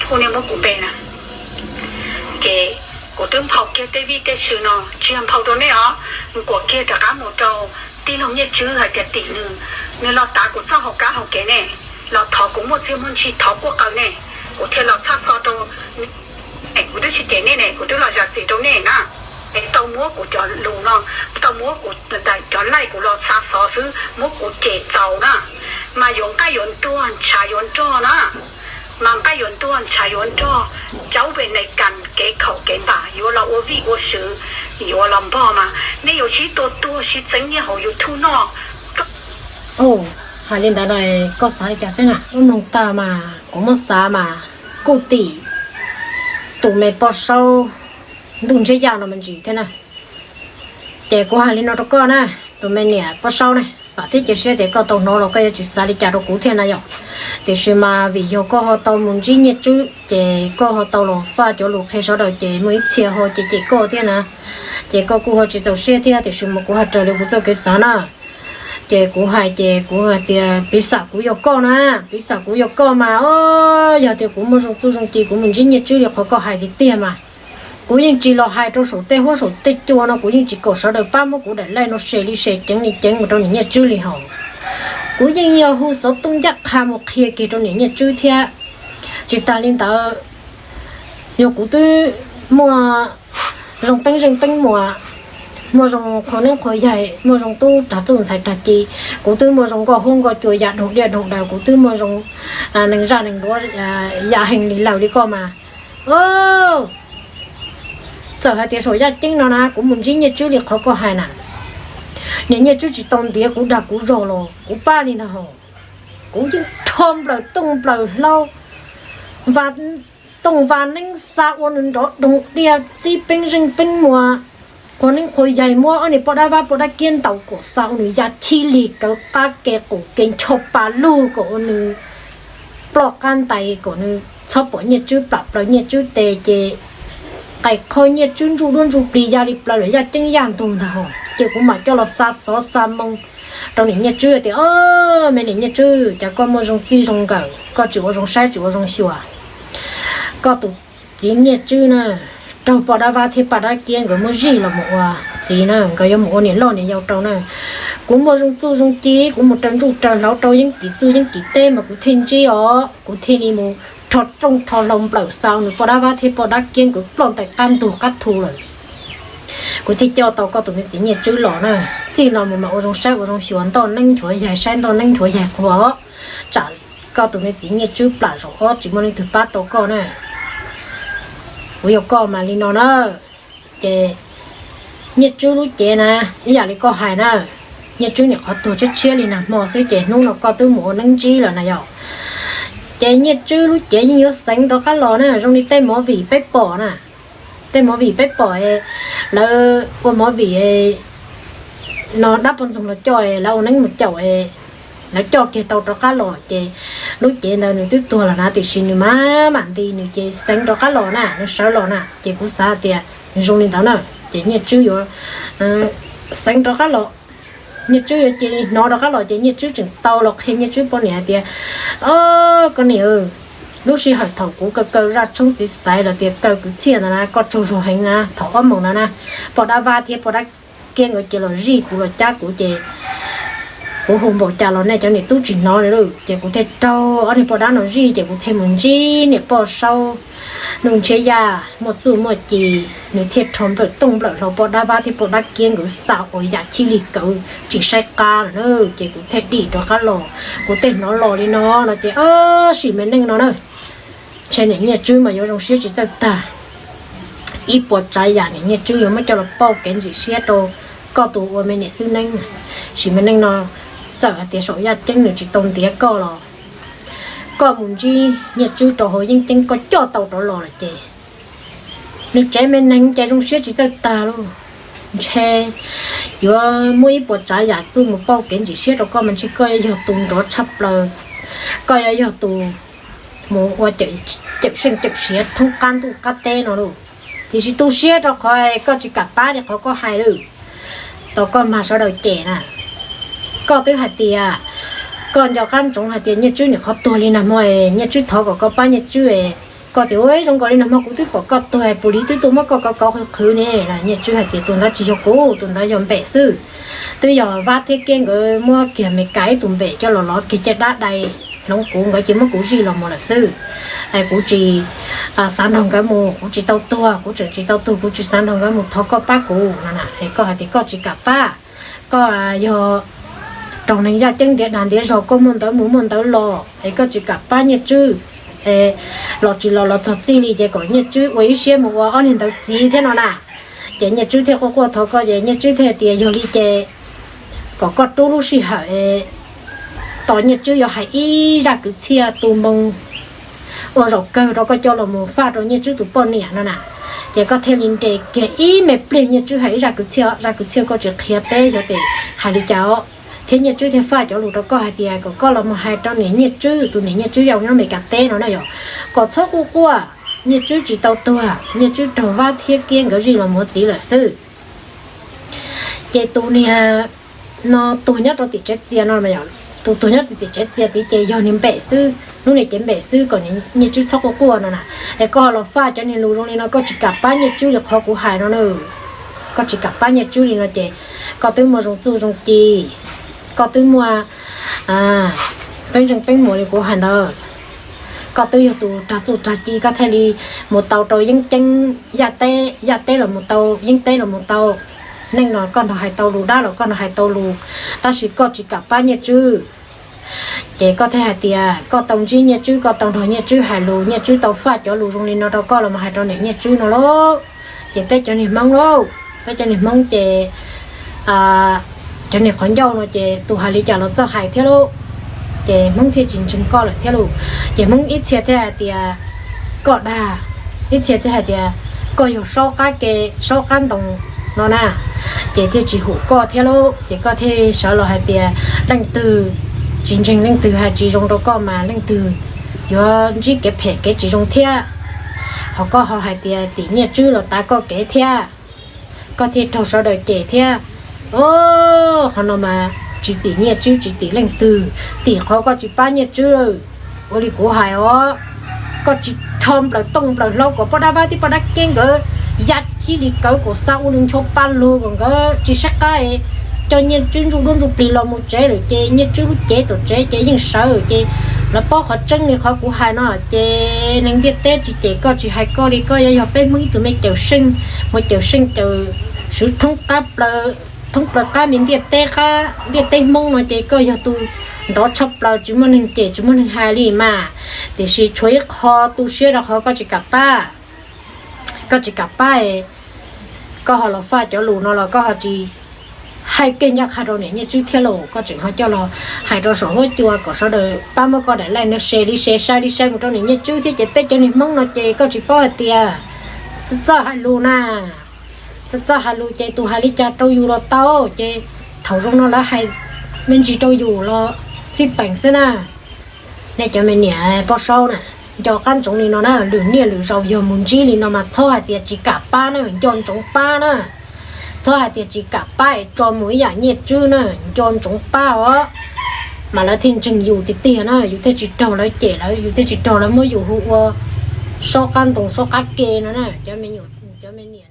Kuv niag muab kuv pe na, ces kuv twb nphau kiag tej vij tej sw no tsis yog nphau rau nej os, kuam kiag rov qab mus rau tij laug Nyiaj Tswb hais tias tim nws, nws los tav kuv txoj hauv kab hauv kev ne, los thov kuv muaj txiaj muaj ntsig thov kuaj qaws ne, kuv thiaj los txhaj xov rau. Kuv twb tsis cem nej ne, kuv twb los zam txim rau nej na. Es tau muab kuv cov lus no, tau muab kuv cov laij kuv los xa xov xwb, muab kuv cem txaus na, mas yuav nqaij yuav ntuag ntshav yuav nrog na, mas nqaij yuav ntuag ntshav yuav nrog, caub ve nais kas kev khaum kev npam yuav los ua vij ua sw, yuav los npog mas nej yuav sib tua tuag sib txeeb nyiaj hauv YouTube no. Hais li ntawd no, koj xav li cas xwb na? Wb mloog tag mas kuv muab xav mas kuj tim tus me Poj Saub ntuj ntshiab yaj no me ntsis thiab na. Ces kuv hais li no rau koj na, tus me niam Poj Saub na, vam thiab cia siab tias koj tau hnov los koj yuav tsis xav li cas rau kuv thiab na yom. Tiam sis mas vim yog koj ho tau mus ntsib Nyiaj Tswb ces koj ho tau los faj cov lus qhia sawv daws ces muaj ib txhia ho cem cem koj thiab na. Ces koj kuj ho tsis txaus siab thiab, tiam sis mas kuv hais raws li kuv txoj kev xav na. Ces kuv hais ces kuv hais tias piv xam kuv yog koj na, piv xam kuv yog koj mas, o, yog tias kuv muaj zoo txuj zoo ci kuv mus ntsib Nyiaj Tswb li qhov koj hais tiag tiag mas kuv yeej tsis los hais rau saum tej huab saum tej cua no, kuv yeej tsis kom sawv daws pab muab kuv daim laij no se li se ceev li ceev mus rau niam Nyiaj Tswb li hos. Kuv yeej yog hu xov tooj ncaj qha mus qhia kiag rau niam Nyiaj Tswb thiab. Tsis tas li ntawd, yog kuv twb muaj zoo peeb zeej peeb muas, muaj zoo qhua neeb qhua yaig, muaj zoo tub rag txuj ntxhais rag ci, kuv twb muaj zoo nkoj huab nkoj cua ya doog diaj doog daws, kuv twb muaj zoo neeg zaj neeg duav ya heeg li lawm li koj mas. Txawm hais tias saum yaj ceeb no na kuv mus ntsib Nyiaj Tswb li qhov koj hais na, niam Nyiaj Tswb tsis tau ntiav kuv dag kuv zog los kuv pab li ntag hos. Kuv yeej rho nplawm tooj nplawm hlau, tooj vas neeb xa ua nws nrov doog diaj, txib peeb zeej peeb muas, qhua neeb qhua yaig, muab ob niag poj dab vab poj dab kiab ntaus kom xa ua nws ya chij lig kawv, qab ke qus ke ncho pa lug kom ua nws ploj qab ntais, kom nws txhob pom Nyiaj Tswb plam plaws Nyiaj Tswb tes ces qais qho Nyiaj Tswb ntsuj duab ntsuj plig ya li plaws lawm yaj ceeb yaj ntug ntag hos. Ces kuv mam coj los xa xov xa moo rau niam Nyiaj Tswb tias, o, me niam Nyiaj Tswb, cas koj muaj zoo txij zoo nkawm, koj tsis ua zoo saib tsis ua zoo xyuas. Koj tus txiv Nyiaj Tswb na, raug poj dab vab thiab poj dab kiab nkawd muab zij los mus ua txiv na, nkawd yuav mus ua niam loj niam yau rau na. Kuv muaj zoo txuj zoo ci, kuv mus raws ntsuj raws hlauv rau yeeb kim txuj yeeb kim teb mas kuv thiaj ntsib os, kuv thiaj li mus rho rooj rho hlau nplawm xa nws poj dab vab thiab poj dab kiab nkawd ploj ntais qab ntug qab thu lawm. Kuv thiaj coj tau koj tus me txiv Nyiaj Tswb los na, txij no mus mas ua zoo saib ua zoo xyuas ntoj neeb nchuav yaig, saib ntoj neeb nchuav yaig qhuas, tsam koj tus me txiv Nyiaj Tswb plam zaum ob tsis muaj leej twg pab tau koj na. Kuv yog koj mas li no na. Ces Nyiaj Tswb lub cev na, ib yam li koj hais na, Nyiaj Tswb niam qhov tuag tshiab tshiab li nag hmo xwb ces hnub no koj twb mus ua neeb ntsib lawm na yom. Ces Nyiaj Tswb lub cev yeej yuav xeev rov qab los na, zoo li tej movie peb pom na. Tej movie peb pom, lawv ua movie no dab poj ntxoog los coj, lawv ua neeb mus caum, lawv coj kiag tau rov qab los ces lub cev ntawd nws twb tuag lawm na, tiam sis nws mam mam nti nws ces xeev rov qab los na, nws sawv los na, ces kuv xav tias nws zoo li ntawd na, ces Nyiaj Tswb yuav xeev rov qab los. Nyiaj Tswb yuav cia li hnov rov qab los ces Nyiaj Tswb tseem tau los qhia Nyiaj Tswb poj niam hais tias, o, koj niam, lub sij hawm thaum kuv kaw kaw zaj tshoob txiv xaiv los tias kaw kwv txhiaj ntawd na, koj tsaug zog heev na, thaum ob moos ntawd na, poj dab vab thiab poj dab kiab nkawd cia los zij kuv los cab kuv ces kuv hu npaum cas los nej cov niam tub tsis hnov li lawm, ces kuv thiaj raug ob niag poj dab no zij ces kuv thiaj mus ntsib niam poj saub ntuj ntshiab yaj muaj txuj muaj ci, nws thiaj rho nplawm tooj nplawm hlau poj dab vab thiab poj dab kiab nkawd xa ua yam chij lig kawv tsis saib qab lawm na, ces kuv thiaj dim rov qab los. Kuv tej hnov los li no no ces sim me neej no na, ntshe niam Nyiaj Tswb mas yuav zoo siab tsis txawj tag. Ib puas tsav yam niam Nyiaj Tswb yuav muab coj los pauj kev ntxim siab rau koj tus ua me niam xwb neeb. Sim me neej no txawm hais tias saum yaj ceeb nws tsis tau ntiav koj los koj mus ntsib Nyiaj Tswb rau hauv yeeb ceeb koj coj tau rov los lawm ces nws tsev me neeg ces zoo siab tsis txawj tag lauj. Ntshe yuav muab ib puas tsav yam tuaj mus pauj kev ntxim siab rau koj mas ntshe koj yuav yog tus nrov tshaj plaws, koj yuav yog tus mus ua cawm seej cawm siav thoob qab ntuj qab teb no lauj. Tiam sis tu siab rau qhov koj tsis kam pab li qhov koj hais lawm, tau koj mag sawv daws cem na. Koj twb hais tias koj nco qab ntsoov hais tias Nyiaj Tswb niam qhov tuag li nag hmo, Nyiaj Tswb thov kom koj pab Nyiaj Tswb, Koj tias ua zoo nkaus li nag hmo kuv twb pom koj tuag, puas li twb tuaj muab koj kov kov qhwv qhwv ne. Nyiaj Tswb hais tias tus ntawd tsis yog kuv, tus ntawd yog Npem xwb. Twb yog Vab thiab Kiab nkawd muab kiag Meskas ib tug Npem coj los lov kiag caj dab dai hloov kuv, nkawd cia muab kuv zij los mus lawm xwb. Kuv tsis xav nrog nkawd mus, kuv tsis tau tuag, kuv tseem tsis tau tuag, kuv tsis xav nrog nkawd mus, thov koj pab kuv no na. Es koj hais tias koj tsis kam pab, koj yog raug neeg yaj ceeb ntiav dag ntiav zog, koj muaj ntawv mus muaj ntawv los es koj tsis kam pab Nyiaj Tswb, los tsis los los txog txij li ces kom Nyiaj Tswb ua ib siab mus ua ob niag ntawv txiv thiab no na. Ces Nyiaj Tswb thiaj quaj quaj thov koj, ces Nyiaj Tswb thiaj tias yog li ces kom koj rub lub sij hawm tos Nyiaj Tswb yuav hais ib zaj kwv txhiaj tu moo ua zaum kawg rau koj coj los mus faj rau Nyiaj Tswb tus poj niam no na. Ces koj thiaj li nres kiag ib me pliag Nyiaj Tswb hais ib zaj kwv txhiaj, zaj kwv txhiaj koj tsis qhia peb xyov tes hais li cas os. Thiab Nyiaj Tswb thiaj faj cov lus rau koj hais tias kom koj los mus hais rau niam Nyiaj Tswb, tus niam Nyiaj Tswb yau nyob Meskas teb no na yog, kom txhob quaj quaj, Nyiaj Tswb tsis tau tuag, Nyiaj Tswb raug Vab thiab Kiab nkawd zij los mus ua txiv lawm xwb. Ces tus niag no tuag nyob rau tim tsev txias no, tus tuag nyob tim tsev txias tid ces yog niag Npem xwb, lub niag cev Npem xwb, kom Nyiaj Tswb txhob quaj quaj no na. Es koj los faj cov niag lus zoo li no, koj tsis kam pab Nyiaj Tswb li qhov kuv hais no na. Koj tsis kam pab Nyiaj Tswb li no ces koj twb muaj zoo txuj zoo ci, koj twb muaj peeb zeej peeb muas li kuv hais ntawd. Koj twb yog tus rag txuj rag ci, koj thiaj li mus tau rau yeeb ceeb yaj teb, yaj teb los mus tau yeeb teb los mus tau. Neej los koj nrog hais tau lus, dab los koj nrog hais tau lus, tab sis koj tsis kam pab Nyiaj Tswb. Ces koj thiaj hais tias koj tau ntsib Nyiaj Tswb, koj tau nrog Nyiaj Tswb hais lus, Nyiaj Tswb tau faj cov lus zoo li no rau koj los mus hais rau niam Nyiaj Tswb no lauj. Ces peb cov niag Hmoob lauj, peb cov niag Hmoob ces cov niag qhov ncauj no ces tus hais li cas los txawj hais thiab lauj. Ces Hmoob thiaj tsis ntseeg koj lawm thiab lauj. Ces Hmoob ib txhia thiaj hais tias koj dag, ib txhia thiaj hais tias koj yog saub qab ke, saub qab ntoo no na. Ces thiaj tsis hum koj thiab lauj. Ces koj thiaj sawv los hais tias leej twg tsis ntseeg, leej twg hais tsis zoo rau koj mas leej twg yuav ntsib kev phem kev tsis zoo thiab. Ho koj ho hais tias tim Nyiaj Tswb los tav koj kev thiab, koj thiaj raug sawv daws cem thiab. Qhov no mas tsis tim Nyiaj Tswb tsis tim leej twg, tim qhov koj tsis pab Nyiaj Tswb. Ua li kuv hais os, koj tsis rho nplawm tooj nplawm hlau kom poj dab Vab thiab poj dab Kiab nkawd ya chij li kawg, kom xa ua lub ncho pa lug kom nkawd tsis saib qab, coj Nyiaj Tswb ntsuj duab ntsuj plig los mus tsev lawm ces Nyiaj Tswb lub cev tuam tsev ces yeej sawv ces lawv paub qhov tseeb li qhov kuv hais no ces neeg ntiaj teb tsis cem koj tsis hais koj li, koj yuav yog peb Hmoob ib tug me cawm seej, mus cawm seej cawm swv thoob qab plaws, thoob plaws qab me ntiaj teb, qab ntiaj teb Hmoob no ces koj yog tus nrov tshaj plaws tsis muaj neeg cem tsis muaj neeg hais li mas. Tiam sis tshuav ib qho tu siab rau qhov koj tsis kam pab, koj tsis kam pab, koj ho los faj cov lus no los koj ho tsis hais kiag ncaj qha rau niam Nyiaj Tswb thiab los koj tseem ho coj los hais rau saum huab cua kom sawv daws pab muab koj daim like no share li share, sai li sai mus rau niam Nyiaj Tswb thiab ces peb cov niag Hmoob no ces koj tsis paub hais tias txawj txawj hais lus na. Txawj txawj hais lus ces tus hais li cas rau yus los tau ces thaum zoo no lawv hais me ntsis rau yus los xij peem xwb na. Nej cov me niam poj saub na, nco qab ntsoov li no na, lwm niaj lwm zaus yog mus ntsib li no mas txhob hais tias tsis kam pab na, nco ntsoov pab na. Txhob hais tias tsis kam pab es tso mus ib yam Nyiaj Tswb na, nco ntsoov pab os. Mas lawv thiaj ntseeg yus tiag tiag na, yus thiaj tsis raug lawv cem, lawv yus thiaj tsis raug lawv muab yus hu ua saub qab ntoo saub qab ke no na. Cov me nyuam, cov me niam